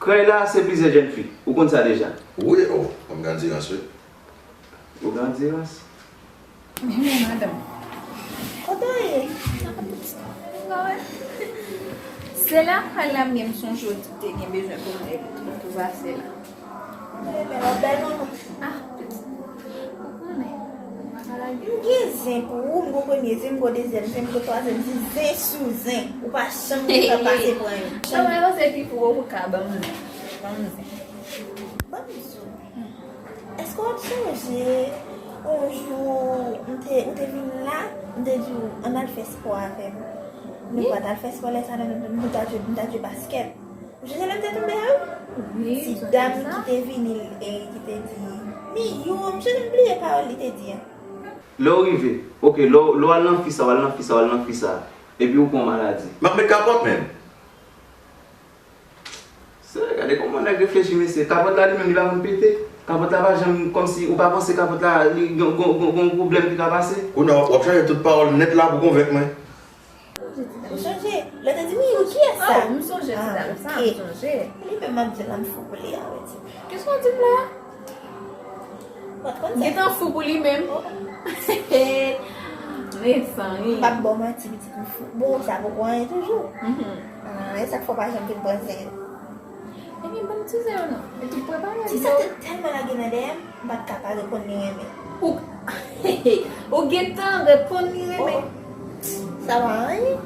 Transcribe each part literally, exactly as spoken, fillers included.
Krèy la se plizyè jèn fi. Ou konn sa deja. Wi, oh, m gen dirans, wi. Ou gen dirans? Men madanm. Kote w ye? Se la, la m sonje w di w te gen bezwen pou mwen, pou pase la. Bèl manman. Ah, pitit. Ou konnen. M gen zen pou ou, m gon premye zen, m gon dezyèm zen, m gon twazyèm zen, zen sou zen. Ou pa janm gen tan pase pran youn. Janm. Mwen panse pi pou ou, ou ka ban m zen. Ban m zen. Ban m di w. Èske w ap sonje yon jou m te, ou te vin la, m te di w ann al fè spò avè m. Nou pa t al fè spò lè sa non, nou, nou ta jwe, nou ta jwe baskèt. Ou sonje lè m te tonbe a wi? Ti dam ki te vini e ki te di, Miyou, m sonje m bliye pawòl li te di an. Lè w rive, oke, lè w, lè w al nan fi sa, w al nan fi sa, w al nan fi sa, epi ou pran maladi. M ap met kapòt menm. Se, gade kòman nèg reflechi mesye. Kapòt la li menm li pa konn pete. Kapòt la pa janm kòmsi ou pa panse kapòt la li gon gon gon gon pwoblèm ki ka pase. Kounye a w ap chanje tout pawòl nèt la pou konvenk mwen. Ou sonje? Lè w te di m, Miyou, kiyès sa? Oh, m sonje ti dam sa, m sonje. Li menm m ap di l la m fou pou li a, ou di. Kisa w di m la? Ou pa t konn sa? Gentan fou pou li menm. Oh. Mezanmi. M p ap ba w manti, pitit, m fou. Bon, sa poko anyen toujou. Ah, e sa k fè w pa janm vin pran zen yo. Ebyen, ban m ti zen yo non. Epi prepare m yo. Ti sa te tèlman lage nan dèyè m, m pa t ka pa reponn li renmen. Ou, ou gentan reponn li renmen. Oh, sa pa anyen.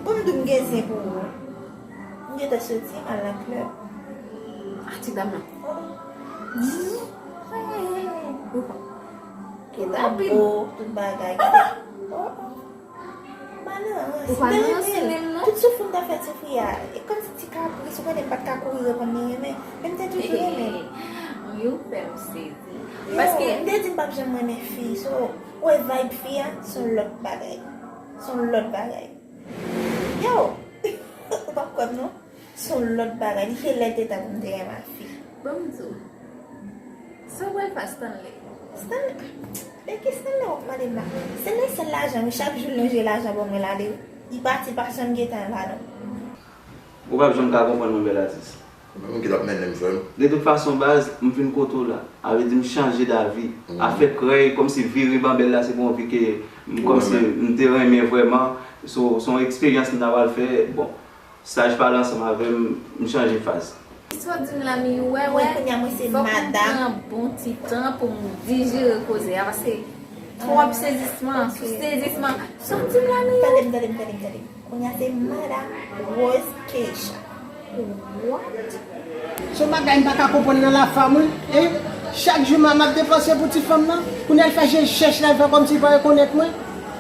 Bon, m di w m gen zen pou ou. M gentan soti, m al nan klèb. Ah, ti dam nan. Oh. Ou pa. Gentan bo, tout bagay. Gade. Oh, oh. Malere, si m te renmen l, tout soufri m ta fè l soufri a, e kòmsi ti kapris, ou konnen m pa t ka kouri reponn li renmen, men m te toujou renmen l. Wi, ou fè m sezi. Yo, paske m te di m p ap janm renmen fi, so, ou wè vibe fi a, se yon lòt bagay. Se yon lòt bagay. Yo, ou p ap kwè m non. Se yon lòt bagay. Li te lè l te tan pou m te renmen ak fi. Ban m di w. Sa w pral fè ak Stanley? Stanley? De ki Stanley w ap pale m la? Stanley sèl lajan wi. Chak jou l lonje lajan ban mwen l ale wi. Li pati, l pa janm gentan la non. Ou p ap janm ka konprann mwen, bèl atis. Ou menm ki t ap mennen m, frè m. De tout fason, baz, m vin kote w la. A vle di m chanje davi. Afè krèy, kòmsi vi ribanbèl la, se pa yon vi ke m, kòmsi m te renmen vrèman. So, se yon eksperyans m ta pral fè. Bon, Saj pale ansanm avè m, m chanje faz. Sa w di m la, Miyou, wè, wè, fòk m pran bon ti tan pou m dijere koze a, paske twòp sezisman sou sezisman. Sa w di m la, Miyou? Tande m, tande m, tande m, tande m. Kounye a se Madan Rose Keisha. What? Se yon bagay m pa ka konprann nan lafanm wi, en. Chak jou m ap depanse pou ti fanm nan, kounye a l fè je chèch la, l fè kòmsi l pa rekonèt mwen.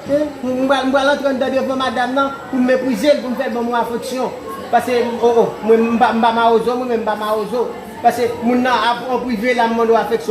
Hein? M pral, m pral antre anndan devan madanm nan pou m meprize l, pou m fè l ban mwen afeksyon. Paske, oh, oh, mwen, m pa, m pa mawozo, mwen menm m pa mawozo. Paske moun nan ap, an prive la, m mande w afeksyon.